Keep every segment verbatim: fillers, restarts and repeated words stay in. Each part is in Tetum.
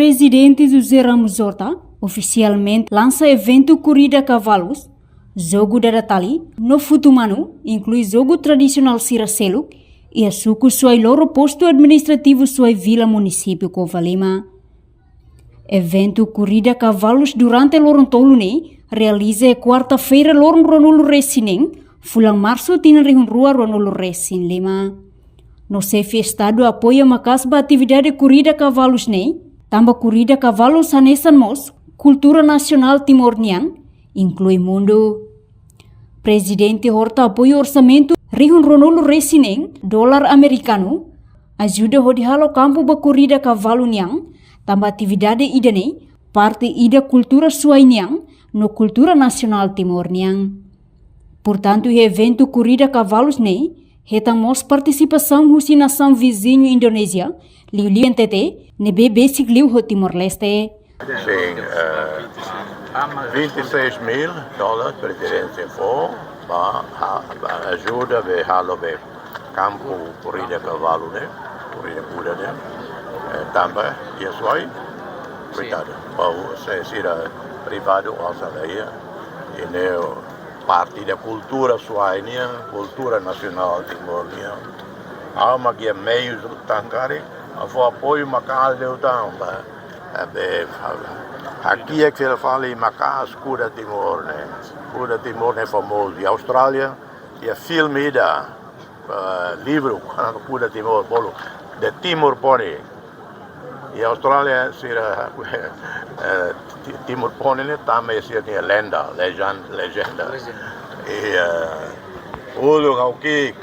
Prezidente José Ramos Horta ofisialmente lansa eventu korrida kavalus, jogu dada tali, no futu manu, inklui jogu tradisionál sira seluk, iha suku Suai Loro, postu administrativu Suai Vila, munisípiu Covalima. Eventu korrida kavalus durante loron tolu ne'e realiza iha kuarta-feira, loron ruanulu resin neen, fulan marsu, tinan rihun rua ruanulu resin lima. No xefe Estadu apoia maka'as ba atividade korrida kavalus ne'e, tanba korrida kavalus hanesan mós kultura nasionál Timor nian, inklui mundu. Prezidente Horta apoia orsamentu rihun ruanulu resin neen dolar amerikanu, ajuda hodi halo kampu ba korrida kavalu nian, tanba atividade ida-ne'e parte ida kultura Suai nian no kultura nasionál Timor nian. Portantu, iha eventu korrida kavalus ne'e hetan mós partisipasaun husi nasaun viziñu Indonézia, liuliu N T T, ne'ebé besik liu ho Timor-Leste. Sin, eh, vinte e seis mil dólares prezidente fó ba, ha, ba ajuda be halo be kampu korrida kavalu ne'e, korrida kuda ne'e. Eh, tanba iha Suai, koitadu. Ba, se, sira privadu osan la iha. I ne'e parte ida kultura Suai nian, kultura nasionál Timor nian. Ha'u mak iha meius tan karik, ha'u fó apoiu maka'as liután ba, eh, be, ha, hakiak fila fali maka'as kuda Timor ne'e. Kuda Timor ne'e famozu. Iha Austrália, iha filme ida, eh, livru, kuda Timor, bolu, The Timor Pony. Iha Austrália sira, eh, Ti-, Timor Pony ne'e tama iha sira-nia lenda, legend-, lejenda. Legend. I, eh, uluk ha'u ki'ik,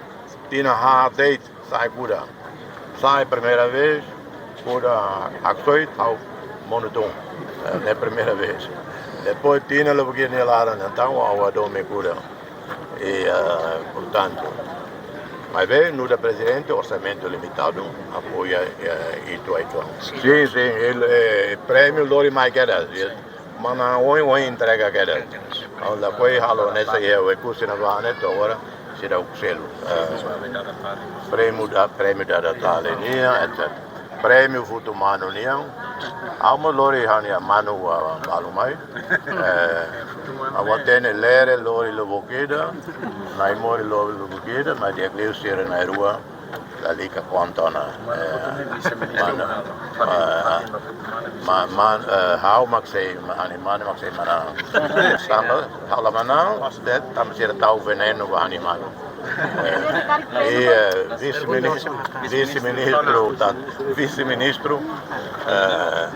tinan haat de'it, sa'e kuda. Sa'e primeira vez, kuda haksoit, ha'u monu tun. Eh, ne'e primeira vez. Depois tinan lubuk iha nia laran, entaun ha'u hadomi kuda. I, eh, portantu, maibé, nu'udar prezidente, orsamentu limitadu, apoia, eh, uitoan, uitoan. Sin, sin, ele, eh, prémiu lori mai kedas. Manán oin, oin entrega kedas. Ha'u lakohi halo hanesan iha Oekusi ne'ebá ne'e, to'o agora seidauk selu. Eh, prémiu da, prémiu dada tali nian, et cetera. Prémiu futu manu nian. Ha'u mós lori ha'u-nia manu, ah, balu mai. Eh, ha'u hatene Lere lori lubuk ida, Naimori lori lubuk ida, mas di'ak liu sira na'in-rua lalika konta ona. Eh, mana, eh, ma-, man, eh, ha'u mak sei, ma-, ha'u-nia manu mak sei manán. Tanba ha'u la manán, de'it tanba sira tau venenu ba ha'u-nia manu. Eh, i, eh, vise-ministru, vise-ministru, tan, vise-ministru, eh,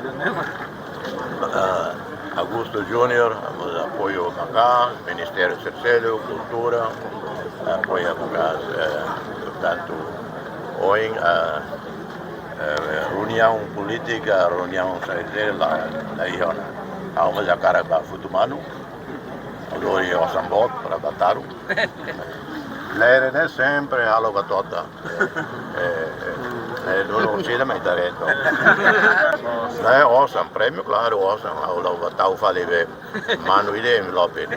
eh, Augusto Júnior, mós apoia maka'as, Ministériu Terseiro, Kultura, apoia maka'as, eh, portantu, oin, eh, eh, reuniaun polítika, reuniaun saida la, la iha ona. Ha'u mós hakarak bá futu manu, lori osan boot para bá taru. Lere ne'e sempre halo batota. Eh, eh, eh, dulu sira mai tareto. Ne'e osan, prémiu, klaru, osan, ha'u la bá tau fali be manu ida envelope.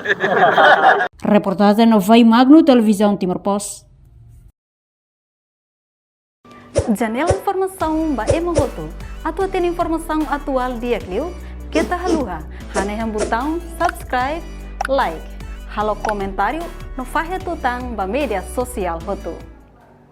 Reportajen Novai Magno, Televizaun Timor Post. Janela informasaun ba ema hotu. Atu hatene informasaun atuál di'ak liu, keta haluha hanehan butaun subscribe, like, halo komentáriu no fahe tutan ba média sosiál hotu.